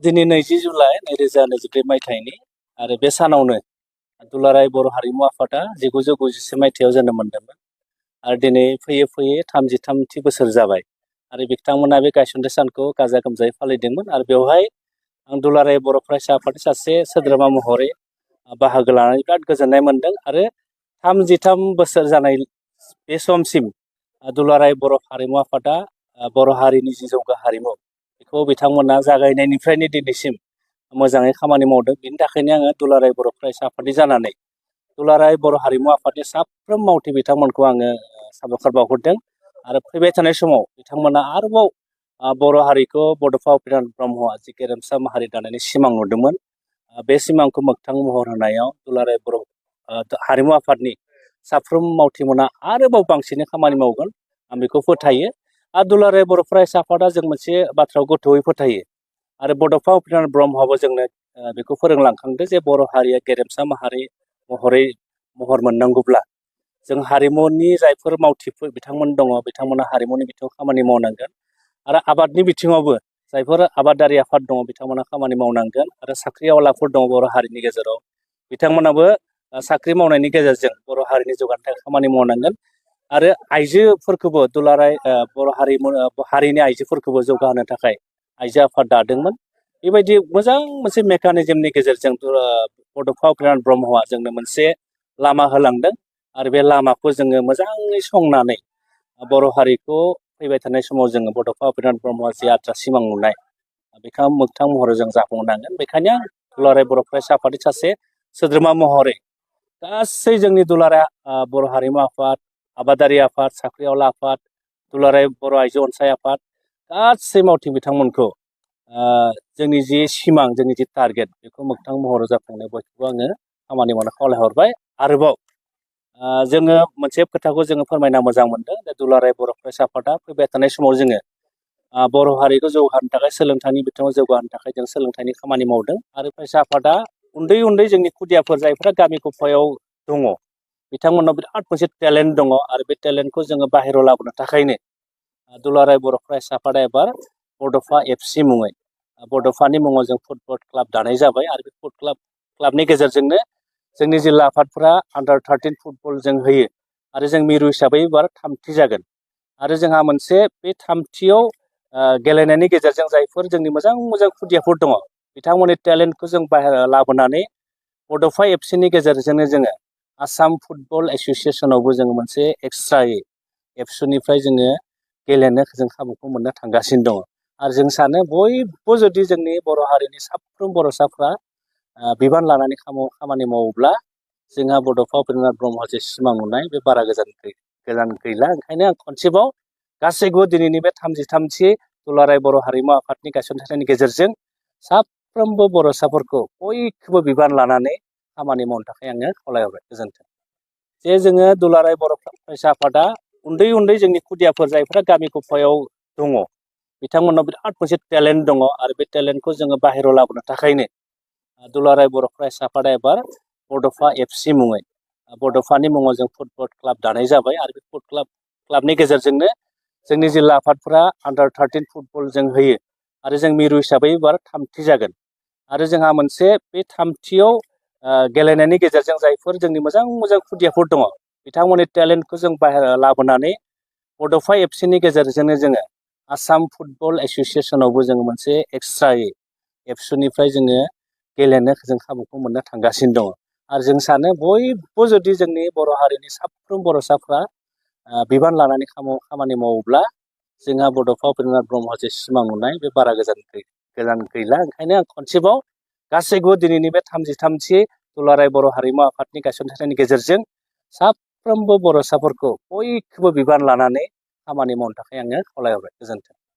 दिनै 20 जुलाइ 2023 मायथाइनि आरो बे सानावनो दुलाराय बर' हारिमु आफादा 1991 मायथाइयाव जोनोम मोनदोंमोन आरो दिनै फैयै फैयै 33थि बोसोर जाबाय आरो बिथांमोना बे गायसननाय सानखौ गाजा गोमजायै फालिदोंमोन आरो बेवहाय आं दुलाराय बर' फरायसा आफादनि सासे सोद्रोमा महरै बाहागो लानानै बिराद गोजोननाय मोनदों आरो 33 बोसोर जानाय बे समसिम दुलाराय बर' हारिमु आफादा बर' हारिनि जि जौगा हारिमु बेखौ बिथांमोना जागायनायनिफ्रायनो दिनैसिम मोजाङै खामानि मावदों। बिनि थाखायनो आङो दुलाराय बर' फरायसा आफादनि जानानै दुलाराय बर' हारिमु आफादनि साफ्रोम मावथि बिथांमोनखौ आङो साबायखर बावहरदों आरो फैबाय थानाय समाव बिथांमोना आरोबाव बर' हारिखौ बड'फा उपेन्द्रनाथ ब्रह्मआ जि गेरेमसा माहारि दानायनि सिमां नुदोंमोन बे सिमांखौ मोगथां महर होनायाव दुलाराय बर' हारिमु आफादनि साफ्रोम मावथिमोना आरोबाव बांसिनै खामानि मावगोन आं बेखौ फोथायो। आरो दुलाराय बर' फरायसा आफादा जों मोनसे बाथ्राखौ गोथौयै फोथायो आरो बड'फा उपेन्द्रनाथ ब्रह्मआबो जोंनो बेखौ फोरोंलांखांदों जे बर' हारिया गेरेमसा माहारि महर मोननांगौब्ला जों हारिमुनि जायफोर मावथिफोर बिथांमोन दङ बिथांमोना हारिमुनि बिथिङाव खामानि मावनांगोन आरो आबादनि बिथिङावबो जायफोर आबादारि आफाद दङ बिथांमोना खामानि मावनांगोन आरो साख्रि आवलाफोर दङ बर' हारिनि गेजेराव बिथांमोनाबो साख्रि मावनायनि गेजेरजों बर' हारिनि जौगानो थाखाय खामानि मावनांगोन आरो आइजोफोरखौबो दुलाराय बर' हारिनि आइजोफोरखौबो जौगाहोनो थाखाय आइजो आफाद दादोंमोन। बेबायदि मोजां मोनसे मेकानिजमनि गेजेरजों बड'फा उपेन्द्रनाथ ब्रह्मआ जोंनो मोनसे लामा होलांदों आरो बे लामाखौ जोङो मोजाङै संनानै बर' हारिखौ फैबाय थानाय समाव जोङो बड'फा उपेन्द्रनाथ ब्रह्मआ जि आद्रा सिमां नुनाय बेखौ मोगथां महरै जों जाफुंहोनांगोन। बेखायनो दुलाराय बर' फरायसा आफादनि सासे सोद्रोमा महरै गासै जोंनि दुलाराय बर' हारिमु आफाद, आबादारि आफाद, साख्रि आवला आफाद, दुलाराय बर' आइजो अनसाय आफाद गासै मावथि बिथांमोनखौ जोंनि जि सिमां जोंनि जि टारगेट बेखौ मोगथां महराव जाफुंनाय बयखौबो आङो खामानि मावनो खावलायहरबाय। आरोबाव जोङो मोनसे खोथाखौ जोङो फोरमायना मोजां मोनदों जे दुलाराय बर' फरायसा आफादा फैबाय थानाय समाव जोङो बर' हारिखौ जौगाहोनो थाखाय सोलोंथाइनि बिथिङाव जौगाहोनो थाखाय जों सोलोंथाइनि खामानि मावदों आरो फरायसा आफादा उन्दै उन्दै जोंनि खुदियाफोर जायफ्रा गामि गफायाव दङ बिथांमोनाव बिराद मोनसे टेलेन्ट दङ आरो बे टेलेन्टखौ जोङो बाहेरायाव लाबोनो थाखायनो दुलाराय बर' फरायसा आफादा एबार बड'फा एफसि मुङै बड'फानि मुङाव जों फुटबल क्लाब दानाय जाबाय आरो बे फुटबल क्लाबनि गेजेरजोंनो जोंनि जिल्ला आफादफोरा अंडार-13 फुटबल जों होयो आरो जों मिरु हिसाबै एबार 3थि जागोन आरो जोंहा मोनसे बे 3थियाव गेलेनायनि गेजेरजों जायफोर जोंनि मोजां मोजां खुदियाफोर दङ बिथांमोननि टेलेन्टखौ जों बाहेरायाव लाबोनानै बड'फा एफसिनि गेजेरजोंनो जोङो आसाम फुटबल एस'सियेसनावबो जोङो मोनसे एक्सट्रायै एबसुनिफ्राय जोङो गेलेनो जों खाबुखौ मोननो थांगासिनो दङ आरो जों सानो बयबो जुदि जोंनि बर' हारिनि साफ्रोम बर'साफ्रा बिबान लानानै खामानि मावोब्ला जोंहा बड'फा उपेन्द्रनाथ ब्रह्मआ जे सिमां नुनाय बे बारा गोजान गैला। ओंखायनो आं खनसेबाव गासैबो दिनैनि बे 33थि दुलाराय बर' हारिमु आफादनि गायसनथायनि गेजेरजों साफ्रोमबो बर'साफोरखौ बयखौबो बिबान लानानै खामानि मावनो थाखाय आङो खावलायहरबाय। गोजोन्थों। जे जोङो दुलाराय बर' फरायसा आफादा उन्दै उन्दै जोंनि खुदियाफोर जायफ्रा गामि गफायाव दङ बिथांमोनाव बिराद मोनसे टेलेन्ट दङ आरो बे टेलेन्टखौ जोङो बाहेरायाव लाबोनो थाखायनो दुलाराय बर' फरायसा आफादा एबार बड'फा एफसि मुङै बड'फानि मुङाव जों फुटबल क्लाब दानाय जाबाय आरो बे फुटबल क्लाबनि गेजेरजोंनो जोंनि जिल्ला आफादफोरा अंडार-13 फुटबल जों होयो आरो जों मिरु हिसाबै एबार 3थि जागोन आरो जोंहा मोनसे बे 3थियाव गेलेनायनि गेजेरजों जायफोर जोंनि मोजां मोजां खुदियाफोर दङ बिथांमोननि टेलेन्टखौ जों बाहेरायाव लाबोनानै बड'फा एफसिनि गेजेरजोंनो जोङो आसाम फुटबल एस'सियेसनावबो जोङो मोनसे एक्सट्रायै एबसुनिफ्राय जोङो गेलेनो जों खाबुखौ मोननो थांगासिनो दङ आरो जों सानो बयबो जुदि जोंनि बर' हारिनि साफ्रोम बर'साफ्रा बिबान लानानै खामानि मावोब्ला जोंहा बड'फा उपेन्द्रनाथ ब्रह्मआ जे सिमां नुनाय बे बारा गोजान गैला। ओंखायनो आं खनसेबाव गासैबो दिनैनि बे 33थि दुलाराय बर' हारिमु आफादनि गायसनथायनि गेजेरजों साफ्रोमबो बर'साफोरखौ बयखौबो बिबान लानानै खामानि मावनो थाखाय आङो खावलायहरबाय। गोजोन्थों।